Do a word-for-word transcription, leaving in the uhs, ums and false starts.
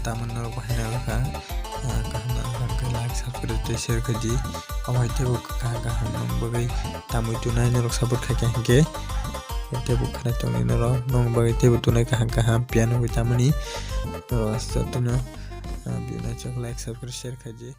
Tamoni norok bahai nai kha, ah, kaham nang kha hwnkhe like, subscribe tei share khaidi. Omo hai teibo kaham kaham nwng bagwi tamwi tunai norok support khaikha hwnkhe. Teibo khwnai tongnai norok nwng bagwi teibo tunai kaham kaham piano wi tamani norok aswk tongno, ah, video naisok like, subscribe, share khaidi.